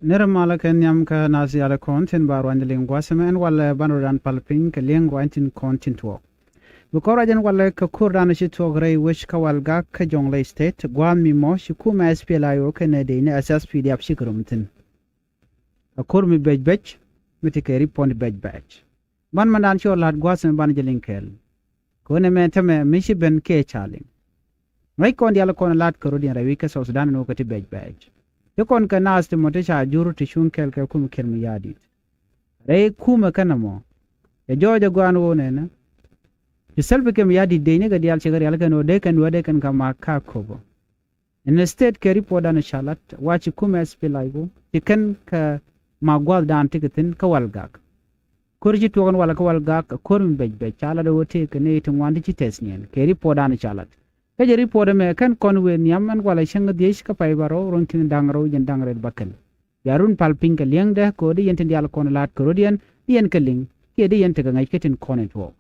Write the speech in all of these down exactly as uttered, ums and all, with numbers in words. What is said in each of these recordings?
Nir malä kɛ nhiam kä nath yalɛ kɔn tin ba ruany liŋ gua̱th mɛ ɛn walɛ ban rɔ dan pal piny kɛ liŋ ruany tin kɔn tin tuɔɔk. Bi kɔn ruac ɛn walɛ kɛ kur dan ci tuɔɔk rɛy wec kä Walgak kä Jonglei State gua̱a̱th mi mɔ ci kumɛ S P L A I O kɛnɛ dee ni S S P D F ci kɛ rum thin. Ɛ kur mi bɛc bɛc mi ti kɛ ripɔn bɛc bɛc. Ban man dan ci ɔ la̱t gua̱th mɛ ban jɛ liŋ kɛɛl. Kɛ ɣöö nɛmɛ tämɛ mi ci ben kiɛ ca liŋ. Ŋäc kɔn diaal kɔn la̱t kɛ rɔ̱diɛn rɛy wec kä South Sudan ni wä kɛ ti bɛc bɛc. Ti kɔn kɛ naath ti mɔ ti ca jur ti cuŋ kɛɛl kɛ kum Kiir Mayardit. Rɛy kumɛ kɛn ɛmɔ. Cɛ jɔɔc ɛ gɔaan ɣöö nɛnɛ. Ti Salva Kiir Mayardit dee ni kɛ diaal cɛ kɛ rial kɛn ɣöö dee kɛn wä dee kɛn kɛ ma ka köpä. Instead kɛ ripɔt dan ca lat wa ci kumɛ S P L A I O ti kɛn kɛ ma gua̱th dan ti kɛ thi̱n kä Walgak. Ko̱r ci tuɔk ɛn walɛ kä Walgak ko̱r mi bɛc bɛc ca lat ɛ wä tëëk kɛ nɛy ti ŋuan ti ci tɛth niɛn kɛ ripɔt dan ca lat. Kä jɛ ripɔt ɛmɛ kɛn kɔn wëë nhiam ɛn walɛ cäŋ kä dhiec kä pay bärɔw ruɔ̱n ki̱n da̱ŋ rɛw jɛn da̱ŋ rɛw bäkɛl. Bia run pal piny kɛ li̱eŋdɛ kɛ ɣöö di yɛn tin diaal kɔn la̱t kɛ rɔ̱diɛn di yɛn kɛ liŋ kiɛ di yɛn tekɛ ŋäc kä tin kɔn in tuɔɔk.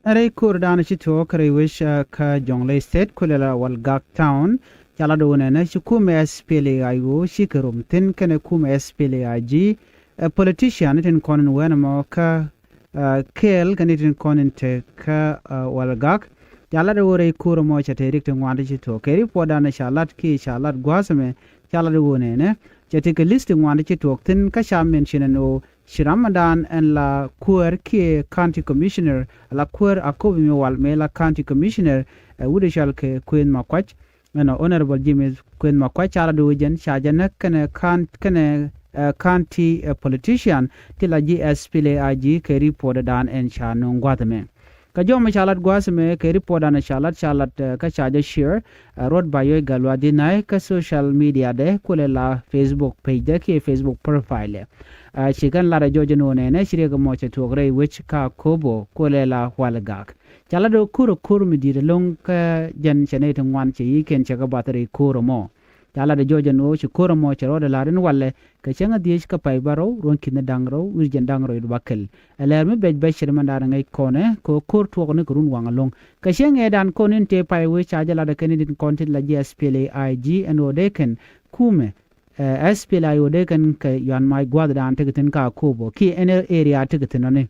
Ɛn rɛy ko̱r dan ci tuɔɔk rɛy wec kä Jonglei State kulɛ la Walgak Town. Ca lat wunɛ nɛ ci kumɛ S P L A I O ci kɛ rom thin kɛnɛ kumɛ S P L A I G. Ɛ politician tin kɔn in wɛn mɔ kä kɛɛl kɛn tin kɔn in te kä Walgak. Ca lat wä rɛy ko̱r mɔ ca te rik ti ŋuan ti ci tuɔɔk kɛ ripɔt dan ca lat ki ca lat gua̱a̱th mɛ. Ca lat wunɛ nɛ ca te kɛ list ti ŋuan ti ci tuɔɔk thin kä ca mention ɛn ɣöö ci ram mɛ dan ɛn la kuäär kiɛ county commissioner la kuäär a kopi mi wal mëë la county commissioner. Ɛ wut ɛ cɔal kɛ Kuëth Makuac ɛn ɔ Honorable James Kuëth Makuac ca la do̱o̱ jɛn ca jɛ näk kɛnɛ county ɛ politician ti la ji̱ S P L A I G kɛ ripɔt dan ɛn ca nööŋ gua̱th ɛmɛ. Kä jɔmɛ ca lat gua̱a̱th ɛmɛ kɛ ripɔt dan ca lat ca lat kä ca jɛ share. Ruɔt ba yɔc gal wa di nai kä social media dɛ kulɛ la Facebook page dɛ kiɛ Facebook profile. Ci kɛn lat a jɔc ɛn ɣöö nɛnɛ ci riɛk ɛmɔ cɛ tuɔɔk rɛy wec ka ko̱bo kulɛ la Walgak. Ca lat ɛ ko̱r ɛ ko̱r mi di̱i̱t ɛlɔ̱ŋ kä jɛn cɛ nɛy ti ŋuan cɛ yi̱ kɛn cɛ kɛ bath rɛy ko̱r ɛmɔ. Ca lat ɛ jɔc ɛn ɣöö ci ko̱r ɛmɔ cɛ rɔɔdɛ la̱r in walɛ kɛ cäŋ ɛ dhiec kä pay bärɔw ruɔ̱n ki̱n da̱ŋ rɛw wi̱r jɛn da̱ŋ rɛw bäkɛl. Ɛ lɛɛr mi bɛc bɛc cɛ ri mɛn da̱a̱n ɛ ŋäc kɔnɛ kɛ ɣöö ko̱r tuɔɔk ni kɛ run waŋ ɛlɔ̱ŋ. Kɛ cäŋ ɛ dan kɔn in tëë pay wec ca jɛ lat ɛ kɛn in tin kɔn tin la ji̱ S P L A I G ɛn ɣöö dee kɛn kumɛ S P L A I O dee kɛn kɛ yuan mac gua̱thdan tekɛ thi̱n ka ko̱o̱p ɔ kiɛ ɛn area tekɛ thi̱n ɔni.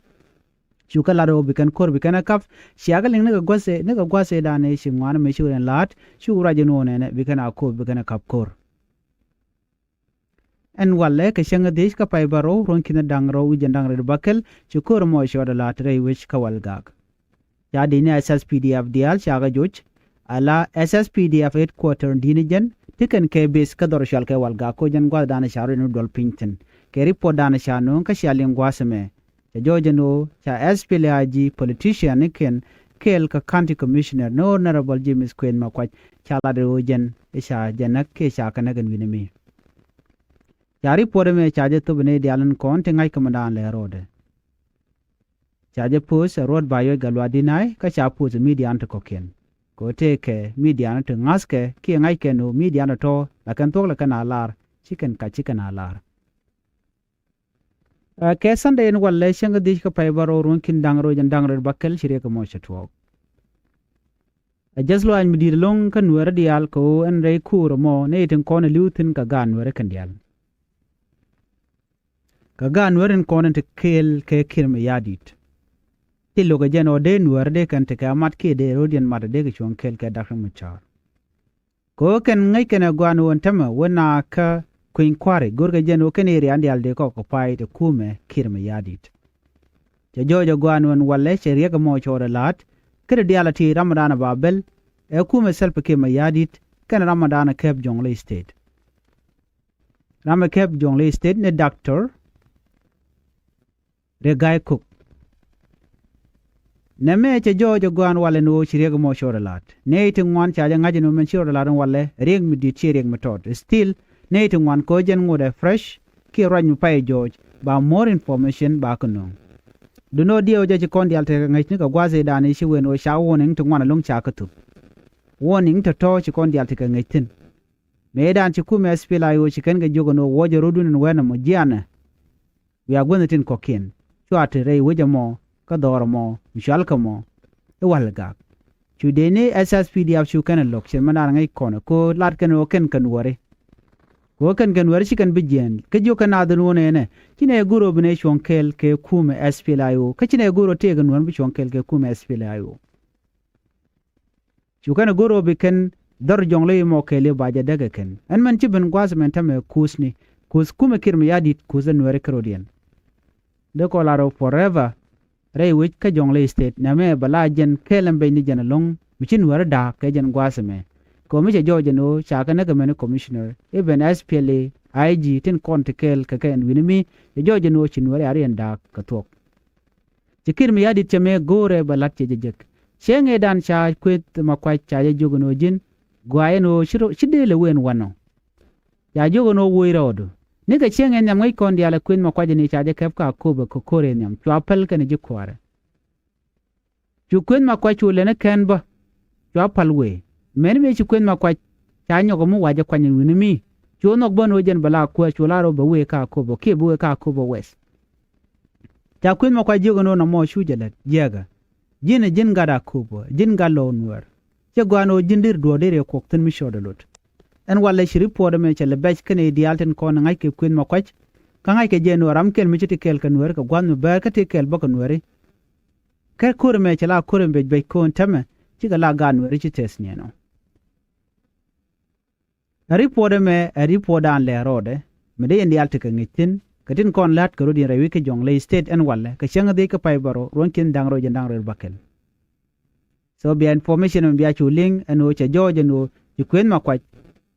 Cukɛ lat ɣöö bi kɛn ko̱r bi kɛn ɛ kap. Ciakɛ liŋ nikɛ gua̱th ëë nikɛ gua̱th ëëdan ëë ci ŋuan mëë ci wä ɛn la̱a̱t cukɛ ruac ɛn ɣöö nɛnɛ bi kɛn a ko̱r bi kɛn ɛ kap ko̱r. Ɛn walɛ kɛ cäŋ ɛ dhiec kä pay bärɔw ruɔ̱n ki̱n da̱ŋ rɛw wi̱c ɛn da̱ŋ rɛw bäkɛl ci ko̱r ɛmɔ cɔɔt ɛ la̱a̱t rɛy wec kä Walgak. Ca di̱t ni S S P D F diaal cakɛ joc ala S S P D F headquarter di̱t ni jɛn ti kɛn kɛ base kä dhɔr cɔal kɛ Walgak ko̱ jɛn gua̱thdan ca rɔ̱ ni duɔl piny thi̱n. Kɛ ripotdan ca nööŋ kä cia liŋ gua̱a̱th ɛmɛ. Cɛ jɔɔc ɛn ɣöö ca S P L A I G politician ni kɛn kɛɛl kɛ county commissioner ni Honorable James Kueth Makuac ca lat ɣöö jɛn ca jɛ näk kiɛ ca kɛ näk ɛn wi̱ni mi. Ca ripot ɛmɛ ca jɛ thop ni diaal in kɔn ti ŋa̱c kä mɛ daan lɛ ro̱o̱dɛ. Ca jɛ post ɛ ruɔ̱t ba yɔc gat luaat di̱t nai kä ca post ɛ midian ti kɔ̱kiɛn. Kɛ ɣöö tëëkɛ midian ti ŋa̱thkɛ kiɛ ŋa̱ckɛ ni ɣöö midian ti tɔ̱ la kɛn thuɔ̱k la kɛn a lar ci kɛn kac ci kɛn a lar. Ɛ kɛ Sunday in walɛ cäŋ kä dhiec kä pay bärɔw ruɔ̱n ki̱n da̱ŋ rɛw jɛn da̱ŋ rɛw bäkɛl ci riɛk ɛmɔ cɛ tuɔɔk. Ɛ jɛth luaac mi di̱i̱t ɛlɔ̱ŋ kä nueerä diaal kɛ ɣöö ɛn rɛy ko̱o̱r ɛmɔ nɛy tin kɔn ɛ li̱w thi̱n kɛ gaat nueerä kɛn diaal. Kɛ gaat nueerä tin kɔn ɛn te kɛɛl kɛ Kiir Mayardit. Ti lo̱kɛ jɛn ɔ dee nueerä dee kɛn tekɛ amat kiɛ dee ro̱diɛn mat ɛ dee kɛ cuɔ̱ŋ kɛɛl kɛ Dak Riɛk Macar. Kɛ ɣöö kɛn ŋäc kɛn ɛ gɔaa ni ɣöö ɛn tämɛ wä naath kä kui̱ny kua̱ri görkɛ jɛn ɣöö kɛn area in diaal dee kɔk kɛ pay ti kumɛ Kiir Mayardit. Cɛ jɔɔc ɛ gɔaa ni ɣöö ɛn walɛ cɛ riɛk ɛmɔ cɔɔt ɛ la̱a̱t kä ti diaal ɛ ti ramdan ɛ ba bel ɛ kumɛ Salva Kiir Mayardit kɛnɛ ramdan ɛ kɛp Jonglei State. Ram ɛ kɛp Jonglei State ni Doctor Riek Gai Kok. Nɛmɛ cɛ jɔɔc ɛ gɔaa ni walɛ ni ɣöö ci riɛk ɛmɔ cɔɔt ɛ la̱a̱t. Nɛy ti ŋuan ca jɛ ŋa̱c ɛn ɣöö mɛn ci rɔɔdɛ la̱a̱t ɛn walɛ riɛk mi di̱t ci riɛk mi tɔt. Still nɛy ti ŋuan kɛ ɣöö jɛn ŋotdɛ fresh kiɛ ruac mi pay jɔɔc ba more information ba kɛ nööŋ. Duundɛ ɣöö diɛw jɛ ci kɔn diaal tekɛ ŋäc ni kɛ gua̱a̱th ëëdan i̱ ci wen ɣöö ca warning ti ŋuan ɛlɔ̱ŋ ca kɛ thop. Warning tɔ̱tɔ̱ ci kɔn diaal tekɛ ŋäc thi̱n. Mëëdan ci kumɛ S P L A I O ci kɛn kɛ jiök ɛn ɣöö wuɔcɛ rɔ̱dun ɛn wɛn ɛmɔ jianɛ. Wiaa guänh ɛ tin kɔ̱kiɛn cua te rɛy wec ɛmɔ kä dhɔr ɛmɔ mi cual kɛ mɔ i̱ Walgak. Cu dee ni S S P D F cu kɛn ɛ lo̱k cɛ mɛn da̱a̱n ŋäc kɔn ɛ ko̱o̱r lat kɛn ɣöö kɛn kɛn wäri. Kɛ ɣöö kɛn kɛ Nuäär ci kɛn bi jiɛɛn. Kä jiök kɛ naath ɛn ɣöö nɛnɛ, ci nɛ go̱r ɣöö bi nɛ cuɔ̱ŋ kɛɛl kɛ kumɛ S P L A I O. Kä ci nɛ go̱r ɣöö tëëkɛ Nuäär bi cuɔ̱ŋ kɛɛl kɛ kumɛ S P L A I O. Cu kɛn ɛ go̱r ɣöö bi kɛn dhɔr Jɔŋley mɔ kɛɛl i̱ ba jɛ däk ɛ kɛn. Ɛn mɛn ci ben gua̱a̱th ɛmɛn täämɛ kuuthni. Kuuth kumɛ Kiir Mayardit, kuuth ɛ Nuääri kärɔ̱diɛn. Dee kɔ lar ɣöö forever rɛy wec kä Jɔŋley State, nɛmɛ bɛ la jɛn kɛɛl ɛn bɛcni jɛn ɛlɔ̱ŋ, mi ci Nuääri da̱a̱k kɛ jɛn gua̱a̱th ɛmɛ. Kɛ ɣöö mi cɛ jɔɔc ɛn ɣöö ca kɛ näk ɛmɛn i̱ commissioner, i̱ ben S P L A I G tin kɔn ti kɛɛl kɛ kɛ ɛn wi̱ni mi, cɛ jɔɔc ɛn ɣöö ci Nuääri a riɛn da̱a̱k kɛ thuɔ̱k. Ci Kiir Mayardit cɛ mëë go̱o̱rɛ bɛ la̱t cɛ jɛ jek. Cɛ ŋëëdan ca Kueth Makuac ca jɛ jiök ɛn ɣöö ji̱n, gɔaa ɛn ɣöö ci rɔ-, ci dee lɛ wëë ɛn wanɔ. Ca jiök ɛn ɣöö woc rɔɔdu. Nikɛ cieŋ ɛ nhiam ŋäc kɔn diaal ɛ Kueth Makuac ni ca jɛ kɛp kä Akobo kɛ ko̱r ɛ nhiam, cua päl kɛnɛ ji̱ kuäärɛ. Cu Kueth Makuac cu lɛn ɛ kɛn bä, cua päl wëë. Mɛni mëë ci Kueth Makuac ca nyɔk ɛmɔ wa jɛ kuany ɛn wi̱ni mi. Cu nhɔk bä ɛn ɣöö jɛn bɛ la kuäär, cu lar ɣöö bɛ wëë kä Akobo, kiɛ bɛ wëë kä Akobo West. Ca Kueth Makuac jiök ɛn ɣöö nɔmɔ cu jɛ lät jiääkä. Ji̱n ɛ ji̱n gat Akobo, ji̱n gat Lɔw Nuäär. Cɛ gɔaa ɛn ɣöö ji̱n deri duɔ̱ɔ̱r deri ɛ kuɔk thi̱n mi cɔɔdɛ lot. Ɛn walɛ ci report ɛmɛ cɛ lɛ bɛc kɛnɛ i̱ diaal tin kɔn ŋa̱ckɛ Kueth Makuac. Kä ŋa̱ckɛ jɛ ɛn ɣöö ram kɛl mi ci ti kɛɛl kɛ Nuäär kɛ gua̱th mi bäär kä ti kɛɛl bä kɛ Nuääri. Kä ko̱r ɛmɛ cɛ la ko̱r ɛmɛ bec bec kɔn täämɛ, cikɛ la gaat Nuääri ci tɛth niɛn ɔ. Ɛ report ɛmɛ ɛ report dan lɛ rɔɔdɛ, mi dee yɛn diaal tekɛ ŋi̱c thi̱n, kɛ tin kɔn la̱t kɛ rɔ̱diɛn rɛy wi̱c kä Jɔŋley State ɛn walɛ, kɛ cäŋ dhieec kä pay bärɔw, ruɔ̱n ki̱n da̱ŋ rɛw jɛn da̱ŋ rɛw bäkɛl. So bia information ɛmɛ bia cu liŋ ɛn ɣöö cɛ jɔɔc ɛn ɣöö ci Kueth Makuac,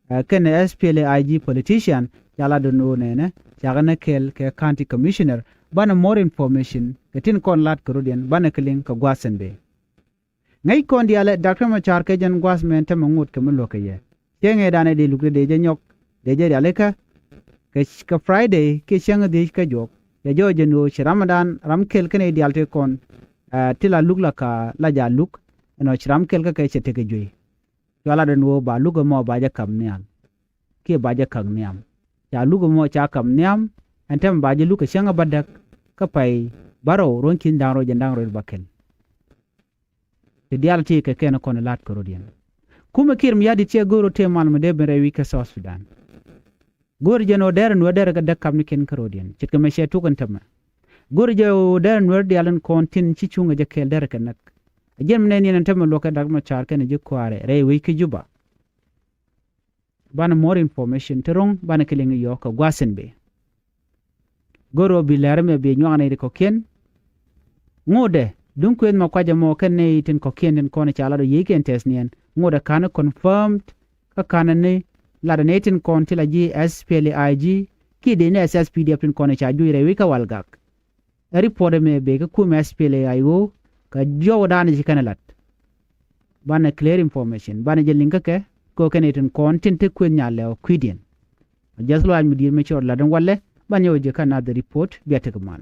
ɛ, kɛnɛ S P L A I G politician, ca lat ɛn ɣöö nɛnɛ, cakɛ nɛ kɛɛl kɛ county commissioner, banɛ more information, kɛ tin kɔn la̱t kɛ rɔ̱diɛn, banɛ kɛ liŋ kɛ gua̱a̱th ɛn bëë. Ŋäc kɔn diaalɛ Doctor Machar kɛ jɛn gua̱a̱th mɛn täämɛ ŋot kɛ mi luɔ̱k kɛ yɛ. Cɛ ŋɛɛdan ɛ dee lukdɛ dee jɛ nyɔk, dee jɛ rialikä. Kɛ, kɛ Friday kiɛ cäŋ dhiec kä juɔk. Cɛ jɔɔc ɛn ɣöö ci ramdan, ram kɛl kɛnɛ i̱ diaal ti kɔn, ɛ, ti la luk la ka la ja luk. Ɛn ɣöö ci ram kɛl kä kɛ cɛ tekɛ juey. Cua lat ɛn ɣöö ba luk ɛmɔ ba jɛ ka̱m nhial. Kiɛ ba jɛ ka̱k nhiam. Ca luk ɛmɔ ca ka̱m nhiam, ɛn täämɛ ba jɛ luk kɛ cäŋ ɛ bädäk, kä pay bärɔw, ruɔ̱n ki̱n da̱ŋ rɛw jɛn da̱ŋ rɛw bäkɛl. Ti diaal ti kɛ kɛn kɔn la̱t kɛ rɔ̱diɛn. Kumɛ Kiir Mayardit cɛ go̱o̱r ɔ tëë mal mi dee ben rɛy wi̱c kä South Sudan. Go̱o̱r jɛn ɣöö derɛ Nuäär derɛ kɛ däk ka̱pnikiɛn kä rɔ̱diɛn. Ce̱tkɛ mɛ cɛ tuk ɛn täämɛ. Go̱o̱r jɛ ɣöö derɛ Nuäär diaal in kɔn tin ci cuŋ ɛ jɛ kɛɛl derɛ kɛ näk. Ɛ jɛn mi nɛn yɛn ɛn täämɛ luɔ̱kɛ Doctor Machar kɛnɛ ji̱ kuäärɛ rɛy wec kä Juba. Banɛ more information ti ro̱ŋ banɛ kɛ liŋ yɔɔk kɛ gua̱a̱th in bëë. Go̱o̱r ɣöö bi lɛr ɛmɛ bi nyuak nɛy ti kɔ̱kiɛn. Ŋotdɛ duŋ Kueth Makuac ɛmɔ kɛn nɛy tin kɔ̱kiɛn tin kɔn ca lat ɔ yiëëkiɛn tɛth niɛn. Ŋotdɛ ka̱n confirmed kä ka̱n ni lat ɛ nɛy tin kɔn ti la ji̱ S P L A I G kiɛ dee ni S S P D F tin kɔn ca juc rɛy wi̱c kä Walgak. Ɛ report ɛmɛ bëë kä kumɛ S P L A I O kɛ jɔwdan ci kɛn ɛ lat. Banɛ clear information banɛ jɛ liŋ kä kɛ kɛ kɛn itin kɔn tin te kueth nyalɛ ɔ kui̱diɛn. Ɔ jɛth lɔaac mi di̱i̱t mi cɔɔr lat in walɛ banɛ jɛ kä another report bia tek mal.